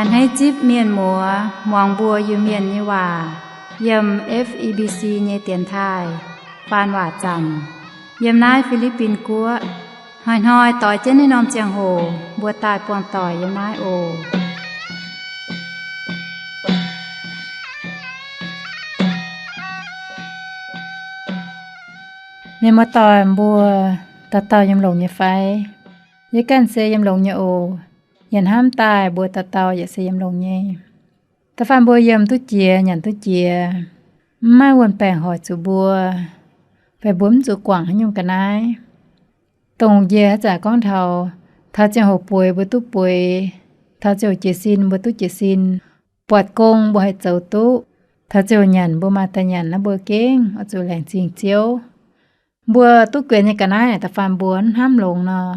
A'hneiv zipv mienh muoz muangx mbuo Iu-Mienh nyei waac yiem F E B C nyei dienx taaih faan waac zanc yiem naaiv Fi^li^bin Guoqv. Hnoi-hnoi doix jienv naaiv norm ziangh hoc mbuo daaih buangh doic yiem naaiv oc. Mienh muoz-doic mbuo, dauh dauh yiem longx nyei fai? Yie ganh se yiem longx nyei oc. Yie hnamv daaih mbuo dauh dauh yaac se yiem longx nyei. Da'faanh mbuo yiem duqv jiex nyanc duqv jiex, mv maaih wuon-baengc hoic zuqc mbuo, fai mbuo mv zuqc guangc haaix nyungc ga'naaiv. Dongh yie haaix zanc gorngv taux, taux ziangh hoc bueix mbuo duqv bueix, taux ziangh hoc jiez sin mbuo duqv jiez sin, buatc gong mbuo haih zoux duqv, taux ziangh hoc nyanc mbuo maaih daaih nyanc, naaiv mbuo gengh oix zuqc laengz zingh Ziouv. Mbuo duqv guenx nyei ga'naaiv naaic da'faanh mbuo mv hnamv longx nor,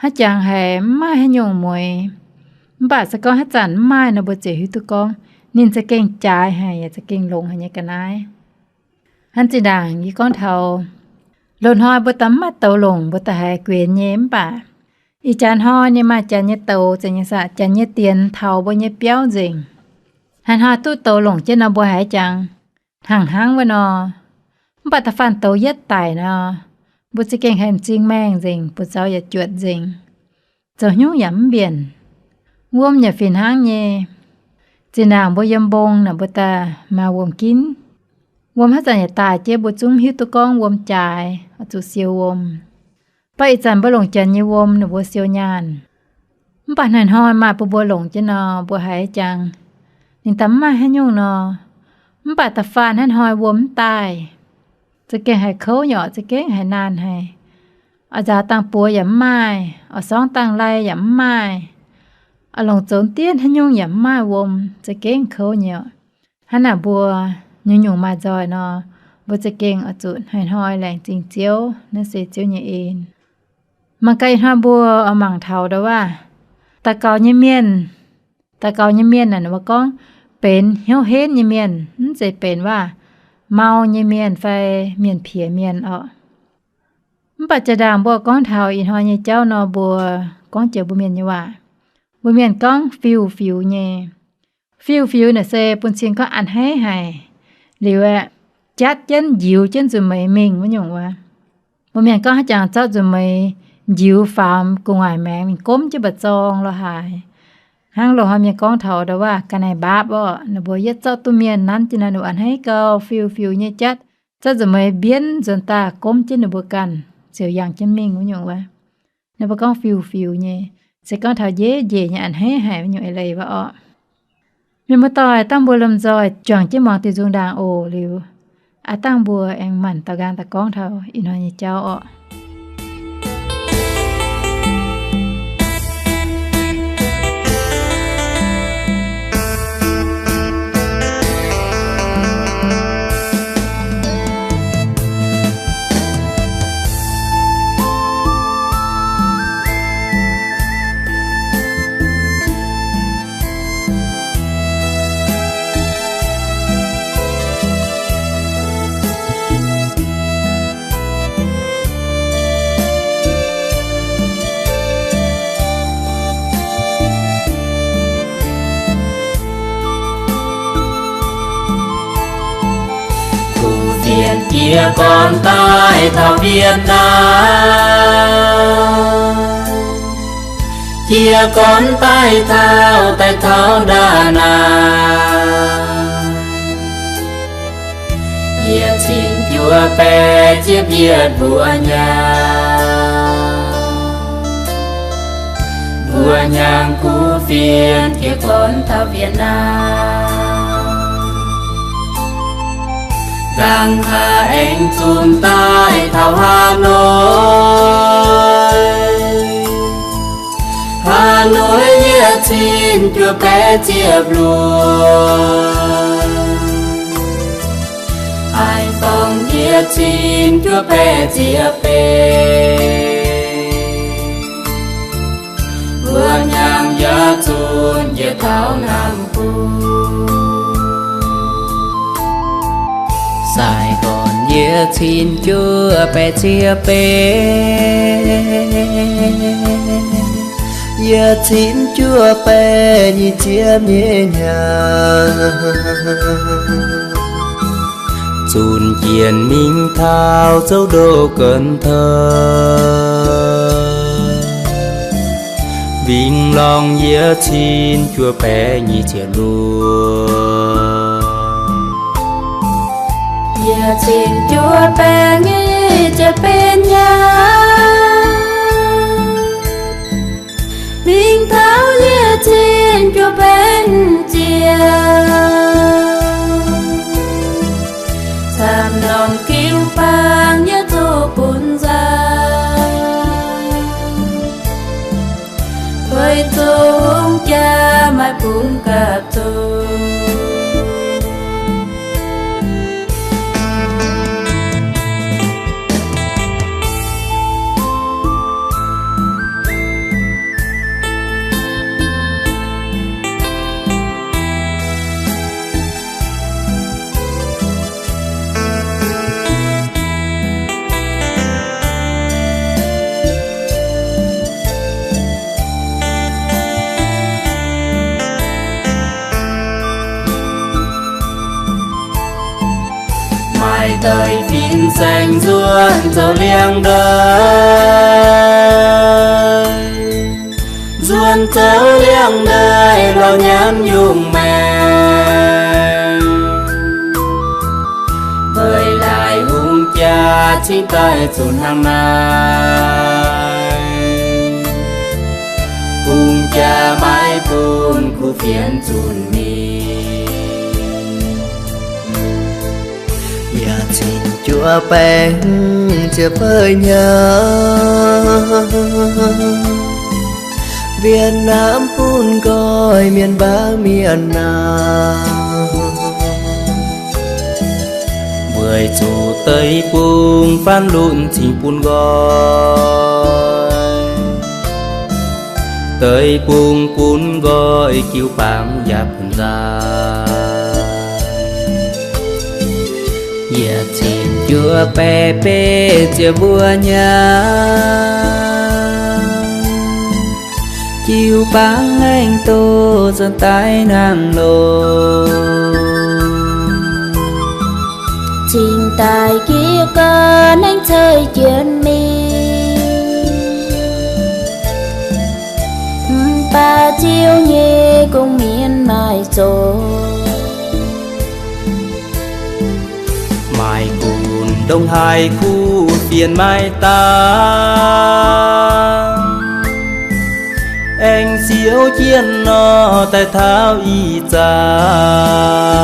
haaix jangx haiz mv maaih haaix nyungc mueix. Mv baac se gorngv haaix zanc mv maaih nor, mbuo ziouc hiuv duqv gorngv ninh za'gengh jaaix haic yaac za'gengh longx haic nyei ga'naaiv. Hnangv zinh ndaangc yie gorngv taux, loz-hnoi mbuo daaih mv maaih douz longc, mbuo daaih haiz guenx nyei. Mv baac ih jaax hnoi ninh maaih janx nyei douz, zanc nyei saqc, janx nyei dienx taux mbuo nyei biauv nzengc. Hnoi-hnoi duqv douz longc jienv nor, mbuo haiz jangx hnangv hnangv wuov nor. Mv baac da'faanh douz yietv daic nor, mbuo za'gengh haiz m'zing maengh nzengc, buoz-zaux yaac juotc nzengc, zoux haaix nyungc yaac mv mbienc. Wuom yaac fih hnangv nyei. Zinh ndaangc mbuo yiem mbong naaic, mbuo daaih maaih wuom ginv. Wuom haaix zanc yaac daaih jienv, mbuo zungv hiuv duqv gorngv wuom jaaix, oix zuqc siou wuom. Mv baac ih zanc mbuo longc janx nyei wuom, ninh mbuo siou nyaanh. Mv baac hnoi-hnoi maaih bun mbuo longc jienv nor, mbuo haiz jangx ninh daaih mv maaih haaix nyungc nor. Mv baac da'faanh hnoi-hnoi wuom mv daaih, za'gengh haiz kouv nyei orqc, za'gengh haiz naanh haic. Oix nzaaux dangh buoz yaac mv maaih, oix sorngv dangh lai yaac mv maaih, oix longc zoux dien haaix nyungc yaac mv maaih wuom, za'gengh kouv nyei orqc. Hnangv naaic mbuo nyungc-nyungc maaih nzoih nor, mbuo za'gengh oix zuqc hnoi-hnoi laengz zingh Ziouv. Naaiv se Ziouv nyei en. Mangc gaax ih hnoi mbuo oix mangc taux ndau waac, daux gaux nyei mienh, daux gaux nyei mienh naaic mbuo gorngv benx hnyouv henv nyei mienh, mv zeiz benx waac mau nyei mienh fai mienh piex mienh orqc. Mv baac jaa-ndaangc mbuo gorngv taux ih hnoi nyei jauv nor, mbuo gorngv jiex mbuo mienh nyei waac. Mbuo mienh gorngv fiuv-fiuv nyei. Fiuv-fiuv naaic se bun cing gorngv a'hneiv haic. Liuz aeqv, jatv jienv njiux jienv nzunc meix mingh wuov nyungc wuov. Mbuo mienh gorngv haaix jangx zorqv nzunc meix njiux faaux gu'nguaaic maengx mingh gomv jienv mba'zorng lorz haaix. Hnangv loz-hnoi mienh gorngv taux ndau waac ga'naaiv mbaapv orqc, ninh mbuo yietv zorqv duqv mienh nanv jienv naaiv, ninh mbuo a'hneiv gau, fiuv-fiuv nyei jatv, zorqv nzunc meix mbienv nzuonx daaih gomv jienv ninh mbuo ganh, ziouc yangh jienv mingh wuov nyungc wuov. Ninh mbuo gorngv fiuv-fiuv nyei, se gorngv taux njiec njiec nyei a'hneiv haic wuov nyungc eix leiz wuov orqc. Mienh muoz-doic, dangh mbuo lomh nzoih juangc jienv muangx diuh nzung ndaangc oc. Liuz, aav dangh mbuo aengx maanc daux nqaang daaih gorngv taux ih hnoi nyei jauv orqc. Kuv fienx jiez gorn daaih taux Việt Nam, jiez gorn daaih taux, daaih taux Đà Nẵng. Yietc cin juov baeqv ziepc yietc mbuo hnyangx, mbuo hnyangx kuv fienx jiez gorn taux Việt Nam. Dangh haaix aengx zunc daaih taux Hà Nội, Hà Nội yietc cin juov baeqv ziepc luoqc, Hải Phòng yietc cin juov baeqv ziepc betv. Mbuo hnyangx yaac zunc njiec taux Nam Cung, Sài Gòn yietc cin juov baeqv ziepc betv. Yietc cin juov baeqv nyic ziepc nyeic hnyangx, zunc jienv mingh taux zoux ndoqv Cần Thơ, wingh lorngh yietc cin juov baeqv nyic ziepc luoqc. Yietc cin juov baeqv nyic ziepc betv hnyangx, mingh taux yietc cin juov baeqv ziepc, camv norm jiu-baang yie zoux bun nzauh, kuiv zoux hungh jaa maaih bungx gapv zoux. Maaih deix fin-saeng nzuonx zoux liangx-ndaaih, nzuonx zoux liangx-ndaaih lorz nyanc yungh maengc. Mbuo laaix hungh jaa cingx daaih zuqc hnangv naaiv, hungh jaa maiv bun kuv fienx zunc mingh. Yietc cin juov baeqv ziepc feix hnyangx, Việt Nam bun nqoi mienh mbaang mienh naamh, weic zuqc deic-bung faanv lunx cingx bun nqoi, deic-bung bun nqoi jiu-baang yaac bun nzauh. Yietc cin juov baeqv betv ziepc mbuo hnyangx, jiu-baang aengx doz zanc daaih hnangv loh, cingx daaih jiex ga'naaiv ceix jienv mingh. Mv baac Ziouv nyei gong-mienh maaih zoqc, maaih gunv ndongc haaix kuv fienx maaih dangh, aengx siouv jienv nor daaih taux ih zanc.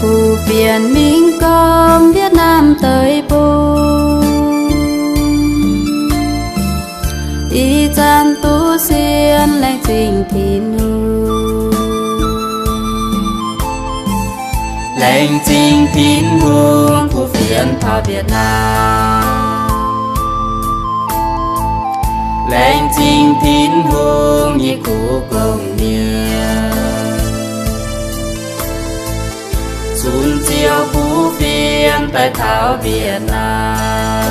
Kuv fienx mingh gorngv Việt Nam deic-bung, ih zanc duqv sienx laengz zingh Tin-Hungh. Laengz zingh Tin-Hungh kuv fienx taux Việt Nam. Laengz zingh Tin-Hungh nyei kuv gong-mienh, zunc Ziouv kuv fienx daaih taux Việt Nam,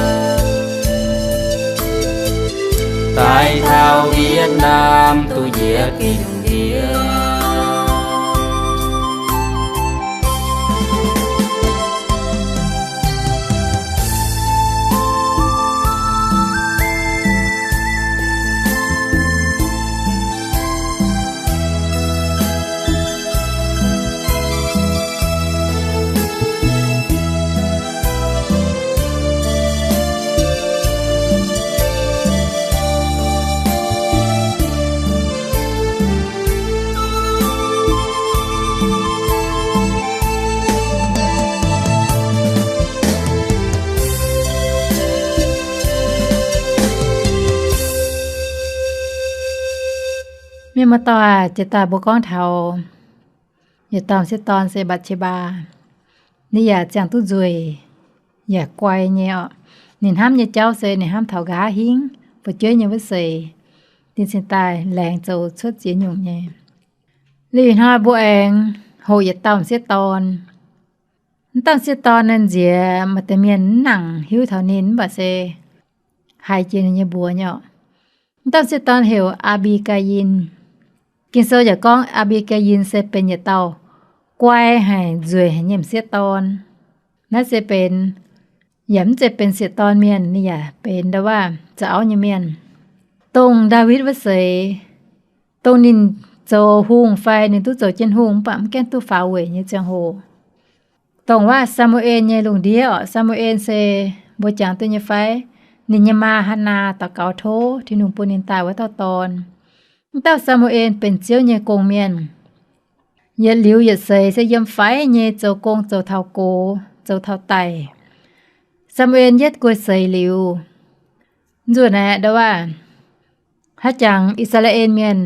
daaih taux Việt Nam duqv yietc gengh ndiev. Mienh muoz-doic, jiex daaih mbuo gorngv taux yietc dauh m'sieqv dorn se Mbatc^qe^mbaa. Ninh yaac ziangh duqv nzueic, yaac guai nyei orqc. Ninh hnamv nyei jauv se ninh hnamv taux nqa'haav hingv fu'jueiv nyei wuov seix, ninh cingx daaih laengz zoux cuotv ziex nyungc nyei. Liuz hnoi mbuo aengx hoqc yietc dauh m'sieqv dorn. Mv dauh m'sieqv dorn naaiv nziex maaih deix mienh mv nangc hiuv taux ninh, mv baac se haiz jiex ninh nyei mbuox nyei orqc. M'dauh m'sieqv dorn heuc Aa^mbi^gaa^in. Ging-Sou yaac gorngv Aa^mbi^gaa^in se benx yietc dauh guai haic, nzueic haic nyei m'sieqv dorn. Naaiv se benx, yaac mv zeiz benx sieqv dorn mienh, ninh yaac benx ndau waac za'auv nyei mienh. Dongh Ndaawitv wuov seix, dongh ninh zoux hungh fai ninh duqv zoux jienv hungh mv baac mv gaengh duqv faaux weic nyei ziangh hoc, dongh waac Saa^mu^en nyei lungh ndiev orqc. Saa^mu^en se mbuo jangx duqv nyei fai? Ninh nyei maa, Hannaa, daux gaux tov Tin-Hungh bun ninh daaih wuov dauh dorn. M'dauh Saa^mu^en benx Ziouv nyei gong-mienh. Yietc liuz yietc seix se yiem faix nyei zoux gong zoux taux gox, zoux taux daic. Saa^mu^en yietv guei seix liuz, nzuonx aeqv, ndau waac, haaix jangx I^saa^laa^en Mienh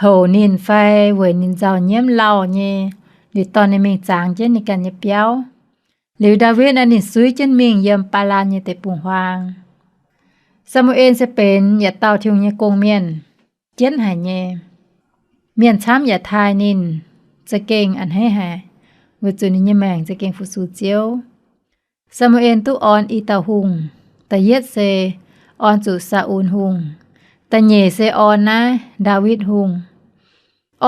houc ninh fai weic ninh nzauh nyiemv lauh nyei, liuz dorh ninh mingh zangx jienv ninh ganh nyei biauv. Liuz Ndaawitv naaiv ninh suiv jienv mingh yiem Baalaan nyei deic-bung-huaang. Saa^mu^en se benx yietc dauh Tin-Hungh nyei gong-mienh jienv haic nyei. Mienh camv yaac taaih ninh za'gengh a'hneiv haic, weic zuqc ninh nyei maengc za'gengh fu-sux Ziouv. Saa^mu^en duqv orn i dauh hungh. Da'yietv se orn zuqc Saa^un Hungh. Da'nyeic se orn naaiv Ndaawitv Hungh.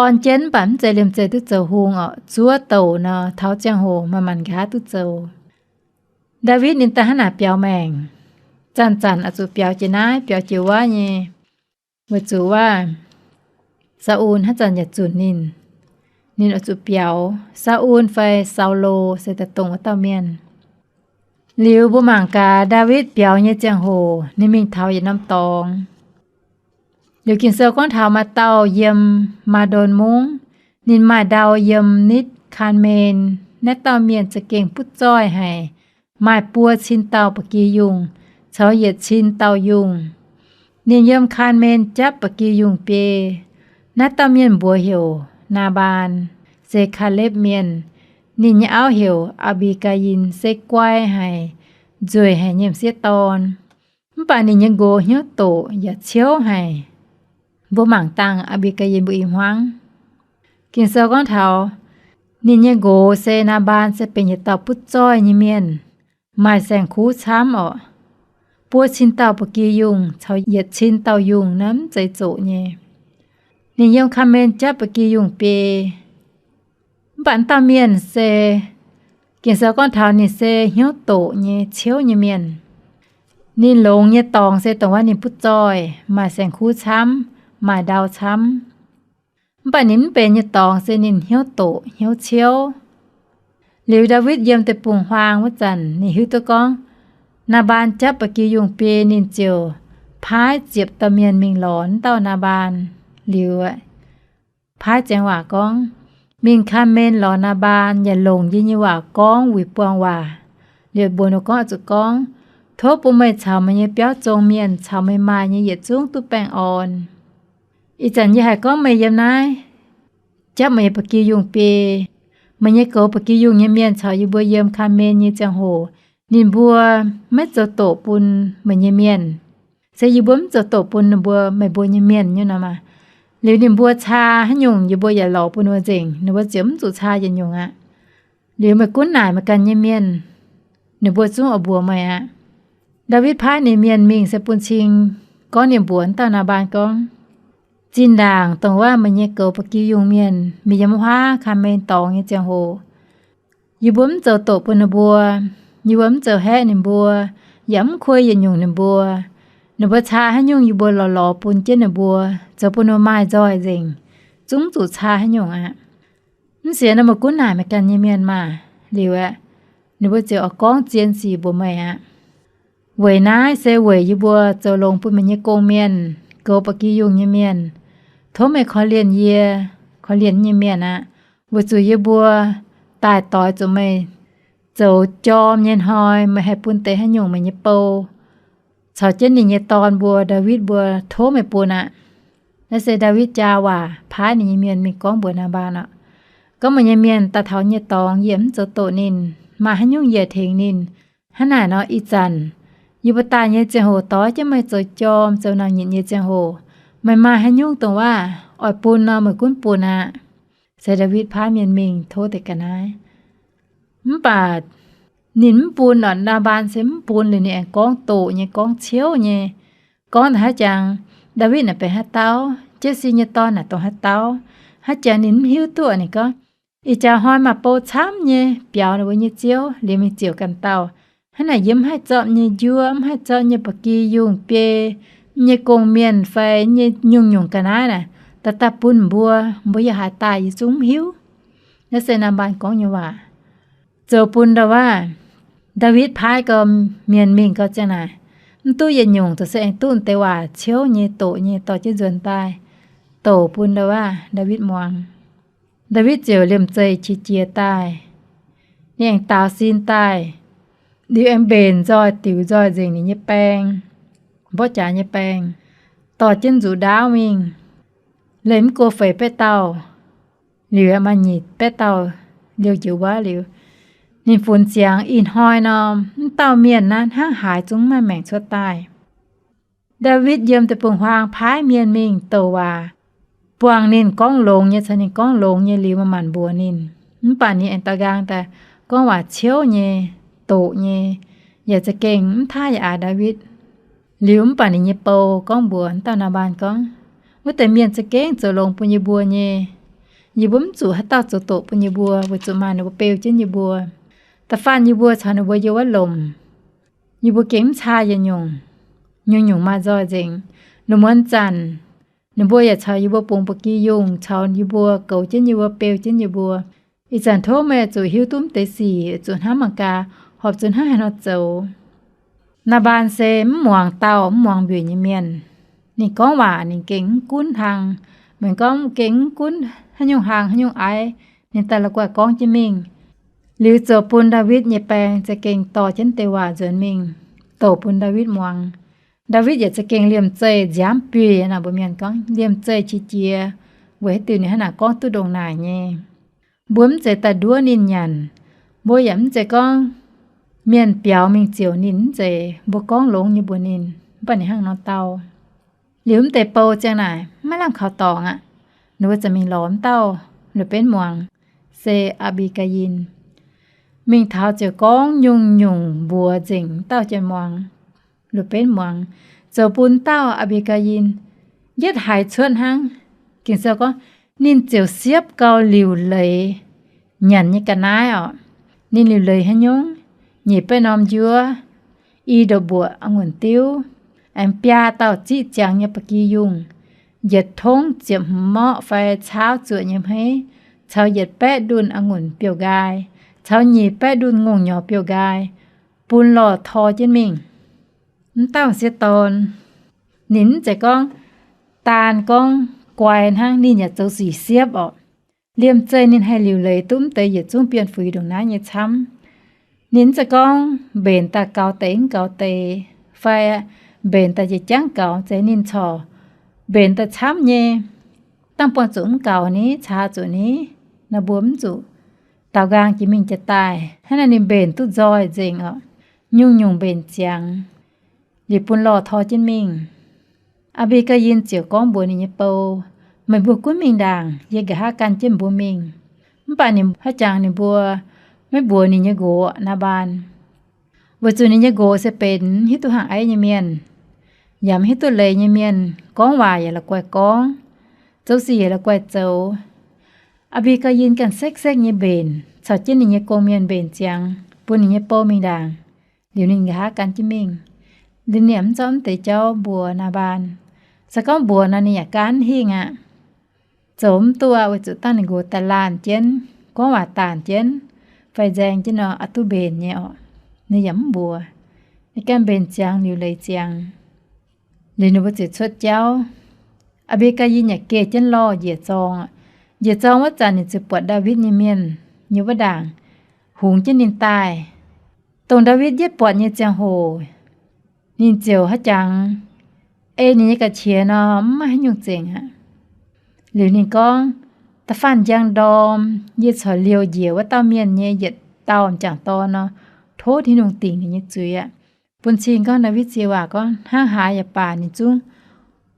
Orn jienv mv baac mv zeiz liemh zeih duqv zoux hungh orqc. Zuov douc nor, taux ziangh hoc maaih maanc nqa'haav duqv zoux. Ndaawitv ninh daaih hnangv naaic biaux maengc. Zanc-zanc oix zuqc biaux jiex naaiv biaux jiex wuov nyei, weic zuqc waac Saa^un haaix zanc yaac zunc ninh. Ninh oix zuqc biaux Saa^un fai Saulo se daaih dongh wuov dauh mienh. Liuz mbuo mangc gaax Ndaawitv biaux nyei ziangh hoc ninh mingh taux yietc norm dorngx. Liuz Ging-Sou gorngv taux maaih dauh yiem Maa^ndon Mungv, ninh maaih ndau yiem nitv Kaan^men. Naaiv dauh mienh za'gengh butv zoih haic, maaih buo cin dauh ba'gi yungh caux yietc cin dauh yungh. Ninh yiem Kaan^men japv ba'gi yungh biei. Naaiv dauh mienh mbuox heuc Naa^mbaan, se Kaalepv Mienh. Ninh nyei auv heuc Aa^mbi^gaa^in, se guai haic, nzueic haic nyei m'sieqv dorn. Mv baac ninh nyei nqox hnyouv doqc yaac ciouv haic. Mbuo mangc dangh Aa^mbi^gaa^in mbuo i hmuangv. Ging-Sou gorngv taux ninh nyei nqox se Naa^mbaan se benx yietc dauh butv zoih nyei mienh, maaih saeng-kuv camv orqc. Buo cin dauh ba'gi yungh caux yietc cin dauh yungh naaiv mv zeiz zoqc nyei. Ninh yiem Kaan^men japv ba'gi yungh biei. Mv baac dauh mienh se, Ging-Sou gorngv taux ninh se hnyouv doqc nyei, ciouv nyei mienh. Ninh longx nyei dorngx se dongh wuov ninh butv zoih, maaih saeng-kuv camv, maaih ndau camv. Mv baac ninh mv benx nyei dorngx se ninh hnyouv doqc, hnyouv ciouv. Liuz Ndaawitv yiem deic-bung-huaang wuov zanc ninh hiuv duqv gorngv Naa^mbaan japv ba'gi yungh biei, ninh ziouc paaiv ziepc dauh mienh mingh lorz wuov dauh Naa^mbaan. Liuz paaiv ziangx waac gorngv, mingh Kaan^men lorz Naa^mbaan, yaac longc yie nyei waac gorngv wuic buangh waac. Liuz mbuox ninh gorngv, oix zuqc gorngv, tov bun meih caux meih nyei biauv zong mienh caux meih maaih nyei yietc zungv duqv baengh orn. Ih zanc yie haiz gorngv meih yiem naaiv japv meih nyei ba'gi yungh biei. Meih nyei goux ba'gi yungh nyei mienh caux yie mbuo yiem Kaan^men nyei ziangh hoc, ninh mbuo maiv zoux doqc bun meih nyei mienh. Se yie mbuo mv zoux doqc bun ninh mbuo, meih mbuo nyei mienh nyei nor maah. Liuz ninh mbuo caa haaix nyungc yie mbuo yaac lorz bun ninh mbuo nzengc, ninh mbuo ziouc mv zuqc caa yietc nyungc aqv. Liuz meih gunv naaic meih ganh nyei mienh, ninh mbuo zungv oix mbuox meih aqv. Ndaawitv paaiv ninh mienh mingh se bun cing gorngv ninh mbuox wuov dauh Naa^mbaan gorngv, zinh ndaangc dongh wuov meih nyei goux ba'gi yungh mienh mingh yiem wuov huaav Kaan^men dorngx nyei ziangh hoc, yie mbuo mv zoux doqc bun ninh mbuo. Yie mbuo mv zoux haeqv ninh mbuo, yaac mv kuei yietc nyungc ninh mbuo. Ninh mbuo caa haaix nyungc yie mbuo lorz lorz bun jienv ninh mbuo, zoux bun ninh mbuo maaih nzoih nzengc, zungv zuqc caa haaix nyungc aqv. Mv sienx nor meih gunv naaic meih ganh nyei mienh maah! Liuz aeqv, ninh mbuo ziouc oix gorngv zien sic mbuox meih aqv. Weic naaiv se weic yie mbuo zoux longx bun meih nyei gong-mienh, goux ba'gi yungh nyei mienh. Tov meih korv-lienh yie, korv-lienh nyei mienh aqv, weic zuqc yie mbuo daaih doix zuqc meih zoux jorm nyei hnoi, meih haih bun deix haaix nyungc meih nyei bou caux jienv ninh nyei dorn mbuo, Ndaawitv mbuo, tov meih bun aqv. Naaiv se Ndaawitv jaa waac paaiv ninh nyei mienh mingh gorngv mbuox Naa^mbaan oc. Gorngv meih nyei mienh daaih taux nyei dorngx yie mv zoux doqc ninh, maaih haaix nyungc yie tengx ninh. Hnangv naaic nor ih zanc yie mbuo daaih nyei ziangh hoc doix jienv meih zoux jorm zoux nauc nyitc nyei ziangh hoc, meih maaih haaix nyungc dongh waac oix bun nor meih gunv bun aqv. Se Ndaawitv paaiv mienh mingh tov deix ga'naaiv. Mv baac ninh mv bun oc, Naa^mbaan se mv bun liuz ninh aengx gorngv doqc nyei, gorngv ciouv nyei, gorngv haaix jangx, Ndaawitv naaic benx haaix dauh? Jetc^si nyei dorn naaic dongh haaix dauh? Haaix jangx ninh mv hiuv duqv? Ninh gorngv, Ih jaax hnoi maaih bou camv nyei biaux ninh mbuo nyei ziouv, liemh mingh ziouc ganh dauh. Hnangv naaic yie mv haih zorqv nyei njuov, mv haih zorqv nyei ba'gi yungh biei, nyei gong-mienh fai nyei nyungc-nyungc ga'naaiv naaic, daaih daaih bun mbuo, mbuo yaac haaix daaih yie zungv mv hiuv. Naaiv se Naa^mbaan gorngv nyei waac. Zoux bun ndau waac, Ndaawitv paaiv gau mienh mingh gau ziangh naaic, mv duqv yietc nyungc, zoux se aengx duqv deix waac ciouv nyei, doqc nyei, dorh jienv nzuonx daaih, douc bun ndau waac Ndaawitv muangx. Ndaawitv ziouc liemh zeih qiex jiez daaih. Ninh aengx daaux sin daaih, liuz aengx mbenc nzoih diuc nzoih nzengc ninh nyei baeng, mborqv jaax nyei baeng, dorh jienv nzuqc ndaauv mingh. Leih mv go feix baeqv dauh, liuz maaih nyic baeqv dauh liouh njoux wuov liuz, ninh funx ziangx ih hnoi nor, mv dauh mienh naaiv hnangv haaix zungv maiv maengc cuotv daaih. Ndaawitv yiem deic-bung-huaang paaiv mienh mingh douc waac, buangh ninh gorngv longx nyei, caux ninh gorngv longx nyei liuz, manc-manc mbuox ninh. Mv baac ninh aengx daaux nqaang daaih gorngv waac ciouv nyei, doqc nyei, yaac za'gengh mv taav yaac aax Ndaawitv. Liuz mv baac ninh nyei bou gorngv mbuox dauh Naa^mbaan gorngv, Wuov deix mienh za'gengh zoux longx bun yie mbuo nyei. Yie mbuo mv zuqc haaix dauh zoux doqc bun yie mbuo, weic zuqc maaih ninh mbuo beu jienv yie mbuo. Da'faanh yie mbuo caux ninh mbuo yiem wuov lomc, yie mbuo gengh mv caa yietc nyungc. Nyungc-nyungc maaih nzoih nzengc. Lungh muonz zanc, ninh mbuo yaac caux yie mbuo bungx ba'gi yungh, caux yie mbuo goux jienv yie mbuo, beu jienv yie mbuo. Ih zanc tov meih zuqc hiuv duqv mv deix sic, zuqc hnamv mangc gaax, horpc zuqc hnangv haaix nor zoux. Naa^mbaan se mv muangx dauh mv muangx mbiuic nyei mienh. Ninh gorngv waac ninh gengh mv gunv hlang, meih gorngv gengh mv gunv haaix nyungc hlang haaix nyungc aiv, ninh daaih la'guaih gorngv jienv mingh. Liuz zoux bun Ndaawitv nyei baeng za'gengh dorh jienv deix waac nzuonx mingh, douc bun Ndaawitv muangx. Ndaawitv yaac za'gengh liemh zeih nziaamv buih naaic, mbuo mienh gorngv liemh zeih qiex jiez, weic haaix diuc ninh hnangv naaic gorngv duqv ndongc naaic nyei. Mbuo mv zeiz daaih nduov ninh nyanc. Mbuo yaac mv zeiz gorngv mienh biaux mingh ziouc ninh mv zeiz, mbuo gorngv longx nyei mbuox ninh, mv baac ninh hnangv nor dau. Liuz mv deix bou ziang naaic maiv lamh kaux dorngx aqv. Ninh mbuo ziouc mingh lorz mv dauh Lu^benv muangx, se Aa^mbi^gaa^yin. Mingh taux ziouc gorngv nyungc-nyungc mbuox nzengc mv dauh jienv muangx. Lu^benv muangx, zoux bun dauh Aa^mbi^gaa^yin yietv haiz cuotv hnangv. Ging-Sou gorngv, ninh ziouc siepv gau liuc leiz nyanc nyei ga'naaiv orqc. Ninh liuc leiz haaix nyungc? Nyic baeqv norm njuov, i ndopv-mbuoqc a'ngunc diuv, aengx biaa dauh ziqv ziangx nyei ba'gi yungh, yietc tongv ziepc hmz morqv fai caauv zuoqc nyei hmeiv, caux yietc baeqv ndunh a'ngunc biouv-nqaai, caux nyic baeqv ndunh ngongh nyorx biouv-nqaai, bun lorh tor jienv mingh. Mv dauh m'sieqv dorn, ninh mv zeiz gorngv daan gorngv guai hnangv, ninh yaac zoux sic siepv orqc. Liemh zeih ninh haih liuc leiz duqv mv deix yietc zungv bienh fuix ndongc naaiv nyei camv. Ninh mv zeiz gorngv mbenc daaih gaux deix mv gaux deix, fai mbenc daaih jiex jangv gaux, zeiz ninh corc mbenc daaih camv nyei. Dangh buangh zuqc mv gaux ni, caax zuqc ni, naaiv mbuo mv zuqc daaux nqaang jiex mingh jiex daaih. Hnangv naaiv ninh mbenc duqv nzoih nzengc orqc, nyungc-nyungc mbenc ziangx, liuz bun lorh tor jienv mingh. Aa^mbi^gaa^yin ziouc gorngv mbuox ninh nyei bou, Meih mbuo gunv mingh ndaangc, yie nqa'haav gan jienv mbuo mingh. Mv baac ninh haaix jangx ninh mbuo maiv mbuox ninh nyei nqox Naa^mbaan. Weic zuqc ninh nyei nqox se benx hiuv duqv hnaangx aiv nyei mienh, yaac mv hiuv duqv leiz nyei mienh, gorngv waac yaac la'guaih gorngv, zoux sic yaac la'guaih zoux. Aa^mbi^gaa^yin ganh sekv-sekv nyei mbenc caux jienv ninh nyei gong-mienh mbenc ziangx, bun ninh nyei bou mingh ndaangc, liuz ninh nqa'haav gan jienv mingh. Ninh yaac mv zorqv mv deix jauv mbuox Naa^mbaan. Se gorngv mbuox nor, ninh yaac gan hingh aqv. Zoux mv duqv aqv, weic zuqc dangh ninh nqox daaih laanh jienv, gorngv waac daanc jienv, fai nzaeng jienv nor, aqc duqv mbenc nyei orqc. Ninh yaac mv mbuox. Ninh ganh mbenc ziangx liuc leiz ziangx. Liuz ninh mbuo ziouc cuotv jauv. Aa^mbi^gaa^yin yaac geh jienv lorh njiec zorng. Njiec zorng wuov zanc ninh ziouc buatc Ndaawitv nyei mienh nyei wuov ndaangc hungx jienv ninh daaih. Dongh Ndaawitv yietv buatc nyei ziangh hoc, ninh ziouc haaix jangx ei ninh nyei ga'qiex nor, mv maaih haaix nyungc zengc aqv. Liuz ninh gorngv, Da'faanh njang ndorm yie corc liouh njiec wuov dauh mienh nyei yietc dauh m'jangc dorn nor, tov Tin-Hungh dingc ninh nyei zuiz aqv. Bun cing gorngv Ndaawitv ziouc waac gorngv hnangv haaix yaac baac ninh zungv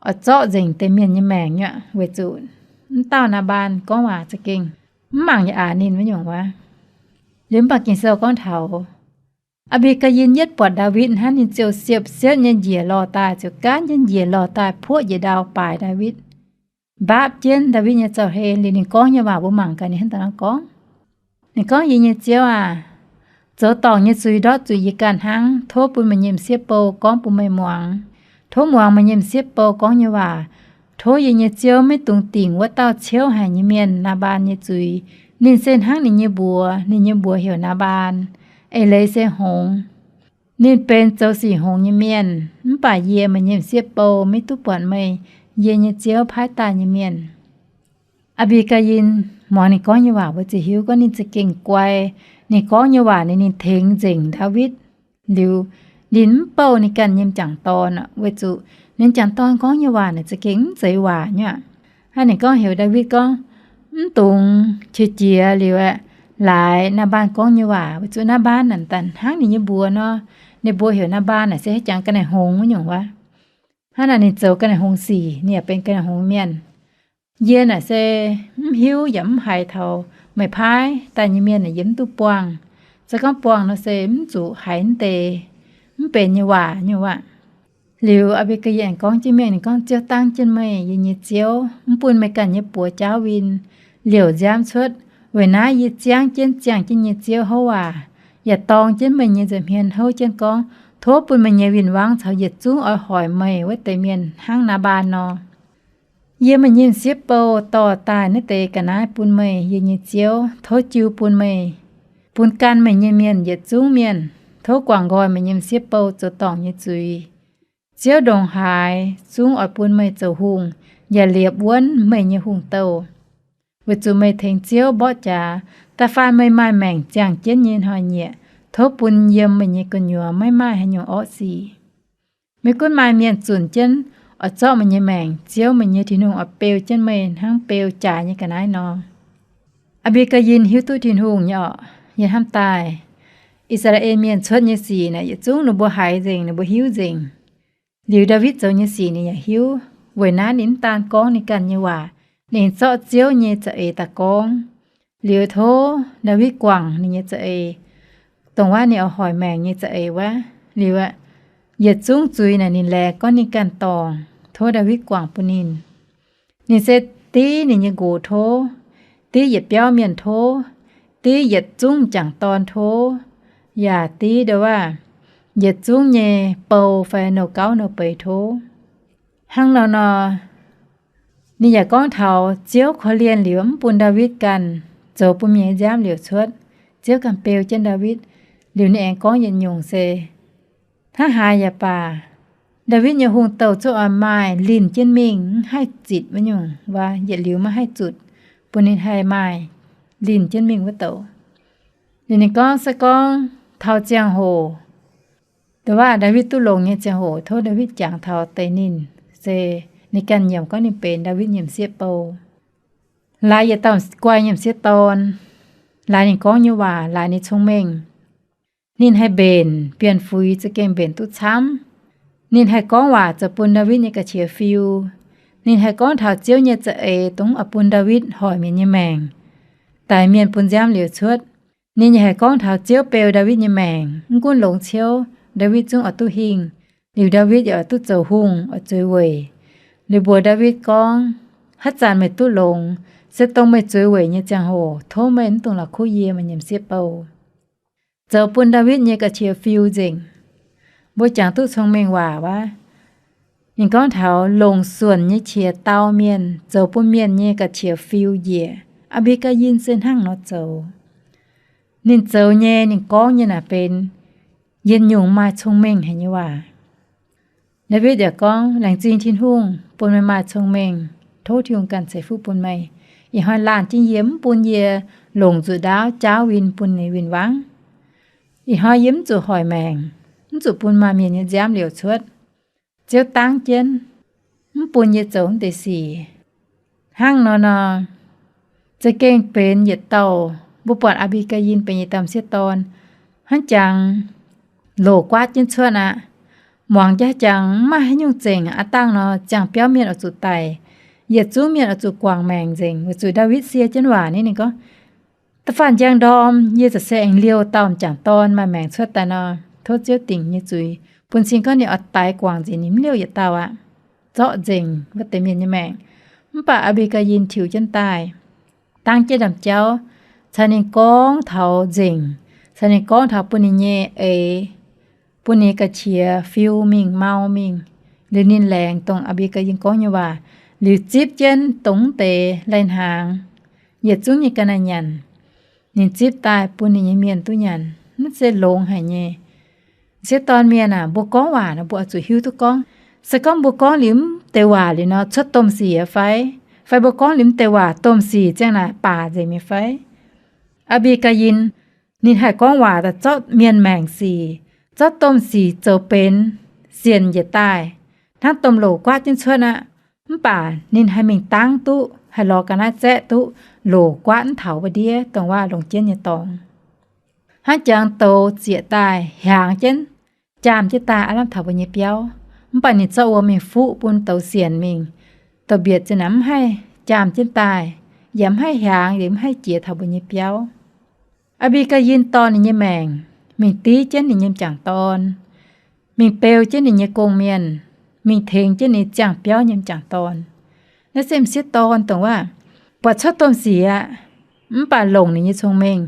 oix zorqv nzengc deix mienh nyei maengc nyei, weic zuqc mv dauh Naa^mbaan gorngv waac za'gengh mv mangc yaac aqc ninh wuov nyungc wuov. Liuz mv baac Ging-Sou gorngv taux Aa^mbi^gaa^yin yietv buatc Ndaawitv hnangv, ninh ziouc siepv-siepv nyei njiec lorh daaih, ziouc gaanv jienv njiec lorh daaih puoqv njiec ndau baaix Ndaawitv, mbaapv jienv Ndaawitv nyei zaux-hlen. Liuz ninh gorngv nyei waac mbuo mangc gaax ninh hnangv daaih nor gorngv. Ninh gorngv, Yie nyei Ziouv aah! Zoux dorngc nyei zuiz ndortv zuqc yie ganh hnangv. Tov bun meih nyei m'sieqv bou gorngv bun meih muangx. Tov muangx meih nyei m'sieqv bou gorngv nyei waac. Tov yie nyei ziouv maiv dungx dingc wuov dauh ciouv haic nyei mienh, Naa^mbaan, nyei zuiz. Ninh se hnangv ninh nyei mbuox. Ninh nyei mbuox heuc Naa^mbaan, eix leiz se hngongx. Ninh benx zoux sic hngongx nyei mienh. Mv baac yie, meih nyei m'sieqv bou, maiv duqv buatc meih, yie nyei ziouv, paaiv daaih nyei mienh. Aa^mbi^gaa^yin muangx ninh gorngv nyei waac, weic zuqc hiuv gorngv ninh za'gengh guai. Ninh gorngv nyei waac ninh, ninh tengx nzengc Ndaawitv. Liuz ninh mv bouh ninh ganh nyei m'jangc dorn aqv, weic zuqc ninh m'jangc dorn gorngv nyei waac naaic za'gengh mv zeiz waac nyei aqv. Hnangv ninh gorngv heuc Ndaawitv gorngv, Mv dungx qiex jiez liuz aeqv, laaix Naa^mbaan gorngv nyei waac, weic zuqc Naa^mbaan naaic daaih hnangv ninh nyei mbuox nor. Ninh mbuox heuc Naa^mbaan naaic se haaix jangx ga'naaiv hngongx wuov nyungc wuov. Hnangv naaic ninh zoux ga'naaiv hngongx sic, ninh yaac benx ga'naaiv hngongx mienh. Yie naaic se mv hiuv yaac mv haiz taux meih paaiv daaih nyei mienh naaic yie mv duqv buangh. Se gorngv buangh nor se mv zuqc haiz mv deix mv benx nyei waac nyungc aqv. Liuz Aa^mbi^gaa^yin aengx gorngv jienv mingh, ninh gorngv, Ziouv dangv jienv meih, yie nyei ziouv, mv bun meih ganh nyei buoz jaauv win liouc nziaamv cuotv. Weic naaiv yie ziangv jienv ziangh jienv nyei ziouv houv waac, yaac dorng jienv meih nyei nza'hmien houv jienv gorngv, Tov bun meih nyei win-wangv caux yietc zungv oix hoic meih wuov deix mienh hnangv Naa^mbaan nor. Yie, meih nyei m'sieqv bou, dorh daaih naaiv deix ga'naaiv bun meih, yie nyei ziouv. Tov jiu bun meih, bun gan meih nyei mienh yietc zungv mienh. Tov guangc nqoi meih nyei m'sieqv bou zoux dorngc nyei zuiz. Ziouv ndongc haaix zungv oix bun meih zoux hungh, yaac liepc wuonv meih nyei hungh douh. Weic zuqc meih tengx Ziouv mborqv jaax, da'faanh meih maaih maengc ziangh jienv nyei hnoi-nyieqc. Tov bun yiem meih nyei gu'nyuoz maiv maaih haaix nyungc orqv sic. Maiv gunv maaih mienh zunc jienv oix zorqv meih nyei maengc, Ziouv, meih nyei Tin-Hungh, oix beu jienv meih hnangv beu jaaix nyei ga'naaiv nor. Aa^mbi^gaa^yin hiuv duqv Tin-Hungh nyei orqc, yie hnamv daaih I^saa^laa^en Mienh cuotv nyei sic naaic yietc zungv ninh mbuo haiz nzengc, ninh mbuo hiuv nzengc. Liuz Ndaawitv zoux nyei sic ninh yaac hiuv. Weic naaiv ninh mv daan gorngv ninh ganh nyei waac, ninh zorqv Ziouv nyei za'eix daaih gorngv. Liuz tov Ndaawitv guangc ninh nyei za'eix, dongh waac ninh oix hoic maengc nyei za'eix wuov. Liuz aeqv, yietc zungv zuiz naaic ninh laengz gorngv ninh ganh dorngc, tov Ndaawitv guangc bun ninh. Ninh se div ninh nyei nqox tov, div yietc biauv mienh tov, div yietc zungv m'jangc dorn tov, yaac div ndo waac yietc zungv nyei bou fai nouh gauv nouh beiz tov. Hnangv nor nor, ninh yaac gorngv taux Ziouv korv-lienh liuz mv bun Ndaawitv ganh zoux bun mienh nyei nziaamv liouc cuotv. Ziouv ganh beu jienv Ndaawitv. Liuz ninh aengx gorngv yietc nyungc se, hnangv haaix yaac baac, Ndaawitv nyei hungh douh zungv oix maaih linh jienv mingh mv haih zitc wuov nyungc, waac yietc liuz maiv haih zutc, bun ninh haih maaih linh jienv mingh wuov douc. Liuz ninh gorngv se gorngv taux ziangh hoc, ndo waac Ndaawitv duqv longx nyei ziangh hoc, tov Ndaawitv jangx taux deix ninh, se ninh ganh nyiemc gorngv ninh benx Ndaawitv nyei m'sieqv bou. Laaix yietc dauh guai nyei m'sieqv dorn, laaix ninh gorngv nyei waac, laaix ninh cong-mengh. Ninh haih mbenc bienh fuix za'gengh mbenc duqv camv. Ninh haih gorngv waac zoux bun Ndaawitv nyei ga'qiex fiu. Ninh haih gorngv taux Ziouv nyei za'eix dongh oix bun Ndaawitv hoic mienh nyei maengc, daix mienh bun nziaamv liouc cuotv. Ninh yaac haih gorngv taux Ziouv beu Ndaawitv nyei maengc, mv gunv longx ciouv, Ndaawitv zungv oix duqv hingh. Liuz Ndaawitv yaac oix duqv zoux hungh, oix zueiz weic. Liuz mbuox Ndaawitv gorngv, haaix zanc meih duqv longx, se dongh meih zueiz weic nyei ziangh hoc, tov meih mv dungx la'kuqv yie, meih nyei m'sieqv bou. Zoux bun Ndaawitv nyei ga'qiex fiu nzengc. Mbuo jangx duqv cong-mengh waac wuov, ninh gorngv taux longc suonc nyei qiex dau mienh, zoux bun mienh nyei ga'qiex fiu njiec. Aa^mbi^gaa^yin se hnangv nor zoux. Ninh zoux nyei, ninh gorngv nyei naaic benx yietc nyungc maaih cong-mengh haic nyei waac. Ndaawitv yaac gorngv, laengz zingh Tin-Hungh bun meih maaih cong-mengh. Tov Tin-Hungh ganh ceix fuqv bun meih. Ih hnoi laanh jienv yie, mv bun yie longc nzuqc ndaauv jaauv win bun ninh win-wangv. Ih hnoi yie mv zuqc hoic maengc, mv zuqc bun maaih mienh nyei nziaamv liouc cuotv. Ziouv dangv jienv, mv bun yie zoux mv deix sic. Hnangv nor nor, za'gengh benx yietc dauh, mbuo buatc Aa^mbi^gaa^yin benx yietc dauh m'sieqv dorn, hnangv jangx loc guaatv jienv cuotv aqv. Muangx jaax jangx mv maaih haaix nyungc zengc aqv. Dangh nor ziangh biauv mienh oix zuqc daic, yietc zungv mienh oix zuqc guangc maengc nzengc. Weic zuqc Ndaawitv sie jienv waac ni, ninh gorngv, Da'faanh njang ndorm yie za'gengh se aengx liouh dauh m'jangc dorn maaih maengc cuotv daaih nor, tov Ziouv dingc nyei zuiz, bun cing gorngv ninh oix daix guangc nzengc ninh mv liouh yietc dauh aqv, zorqv nzengc wuov deix mienh nyei maengc. Mv baac Aa^mbi^gaa^yin tiux jienv daaih, dangv jienv ndaamv-jauv, caux ninh gorngv taux nzengc, caux ninh gorngv taux bun ninh nyei eix, bun ninh ga'qiex fiu mingh, mau mingh, liuz ninh laengz dongh Aa^mbi^gaa^yin gorngv nyei waac, liuz zipv jienv dongh deix lai-hnaangx yietc zungv nyei ga'naaiv nyanc. Ninh zipv daaih bun ninh nyei mienh duqv nyanc. Naaiv se longx haic nyei. M'sieqv dorn mienh aac, mbuo gorngv waac nor mbuo oix zuqc hiuv duqv gorngv. Se gorngv mbuo gorngv liuz mv deix waac liuz nor cuotv domh sic fai? Fai mbuo gorngv liuz mv deix waac domh sic ziang naaic baac nzengc mi'aqv fai? Aa^mbi^gaa^yin ninh haih gorngv waac daaih zorqv mienh maengc sic, zorqv domh sic zoux benx sienc njiec daaih, hnangv domh loc guaatv jienv cuotv aqv. Mv baac ninh haih mingh dangv duqv, haih lorz ga'naaiv zaeqv duqv loc guaatv mv taux wuov-ndiev dongh waac longc jienv nyei dorngx. Hnangv jangx douz zieqc daaih hiaangx jienv, jaam jienv daaih aav lamh taux mbuo nyei biauv. Mv baac ninh zorqv wuom mingh fuqv bun douz sienc mingh. Douz-mbietc zinh naaic mv haih jaam jienv daaih, yaac mv haih hiaangx, yaac mv haih jiex taux mbuo nyei biauv. Aa^mbi^gaa^yin dorh ninh nyei maengc mingh div jienv ninh nyei m'jangc dorn, mingh beu jienv ninh nyei gong-mienh, mingh tengx jienv ninh ziangh biauv nyei m'jangc dorn. Naaiv se m'sieqv dorn dongh waac buatc cuotv domh sic aqv, mv baac longc ninh nyei cong-mengh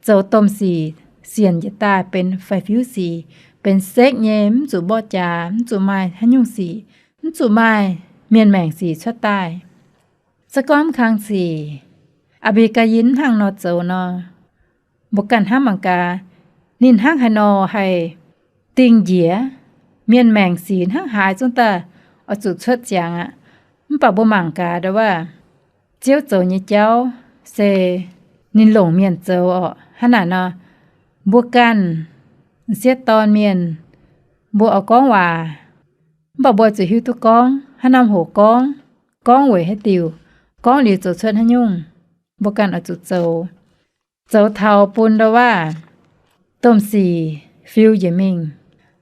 zoux domh sic sienc njiec daaih benx faix-fiuv sic, benx sekv nyei, mv zuqc mborqv jaax, mv zuqc maaih haaix nyungc sic, mv zuqc maaih mienh maengc sic cuotv daaih. Se gorngv mv kang sic, Aa^mbi^gaa^yin mv hnangv nor zoux nor, mbuo ganh hnamv mangc gaax, ninh hnangv haaix nor haih dingh njiec, mienh maengc sic hnangv haaix zungv daaih oix zuqc cuotv ziangx aqv. Mv baac mbuo mangc gaax ndau waac, Ziouv zoux nyei jauv se ninh longc mienh zoux orqc. Hnangv naaic nor, mbuo ganh m'sieqv dorn mienh, mbuo oix gorngv waac, mv baac mbuo zuqc hiuv duqv gorngv haaix norm hoc gorngv, gorngv weic haaix diuc, gorngv liuz zoux cuotv haaix nyungc. Mbuo ganh oix zuqc zoux, zoux taux bun ndau waac domh sic fiu njiec mingh,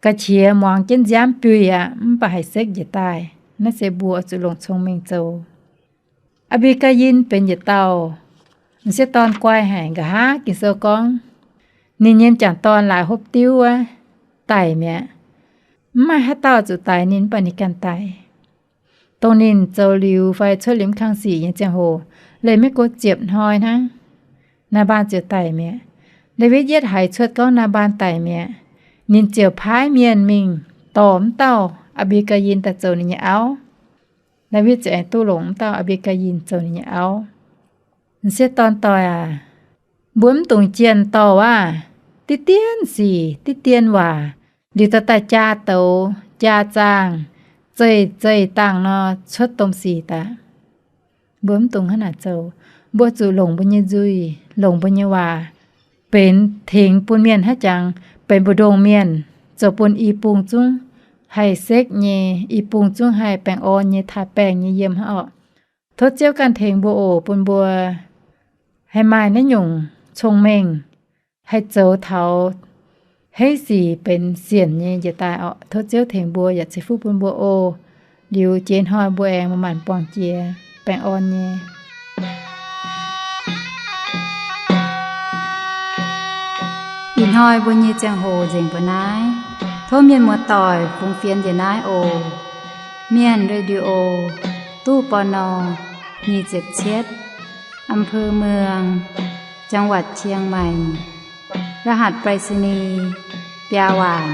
ga'qiex muangx jienv nziaamv biui aqv, mv baac haih sekv njiec daaih. Naaiv se mbuo oix zuqc longc cong-mengh zoux. Aa^mbi^gaa^yin benx yietc dauh m'sieqv dorn guai haic. Nqa'haav Ging-Sou gorngv, ninh nyei m'jangc dorn laaix hopv diuv wuov daic mi'aqv. Mv maaih haaix dauh zuqc daix ninh, mv baac ninh ganh daic. Dongh ninh zoux liuz fai cuotv liuz mv kang sic nyei ziangh hoc, leih maiv go ziepc hnoi hnangv, Naa^mbaan ziouc daic mi'aqv. Ndaawitv yietv haiz cuotv gorngv Naa^mbaan daic mi'aqv, ninh ziouc paaiv mienh mingh dorh mv dauh Aa^mbi^gaa^yin daaih zoux ninh nyei auv. Ndaawitv ziouc aengx duqv longc mv dauh Aa^mbi^gaa^yin zoux ninh nyei auv. M'sieqv dorn doic aac, mbuo mv dungx jienh dorh waac, diqv dien sic, diqv dien waac, liuz daaih daaih jaa douz, jaa zaangh, zeih zeih dangh nor cuotv domh sic daaih. Mbuo mv dungx hnangv naaic zoux. Mbuo zuqc longc mbuo nyei nzuih, longc mbuo nyei waac benx tengx bun mienh haaix jangx, benx mbu'ndongx mienh, zoux bun i bung zungv haih sekv nyei, i bung zungv haih baengh orn nyei, taaih baengh nyei yiem hnangv orqc. Tov Ziouv ganh tengx mbuo oc, bun mbuo haih maaih naaiv nyungc cong-mengh, haih zoux taux heiv sic benx sienc nyei njiec daaih orqc. Tov Ziouv tengx mbuo yaac ceix fuqv bun mbuo oc. Liuz jiex hnoi mbuo aengx maaih maanc buangh jiex baengh orn nyei. Ih hnoi mbuo nyei ziangh hoc nzengc mbuo naaiv. Tov mienh muoz-doic fungx fienx njiec naaiv oc. Mienh Radio, ตู้ ปณ. nyic ziepc cietv, อำเภอเมือง จังหวัดเชียงใหม่ รหัสไปรษณีย์ biaa waanc.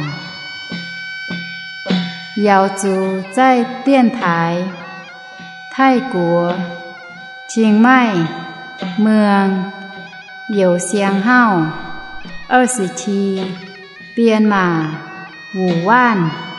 Yaux zuqc zaih dienx taaix Taiv-Guoqv, Chiang Mai, Muang, Youz Siang Hauv, 二十七, Bienh Maac, Wuc Waanv.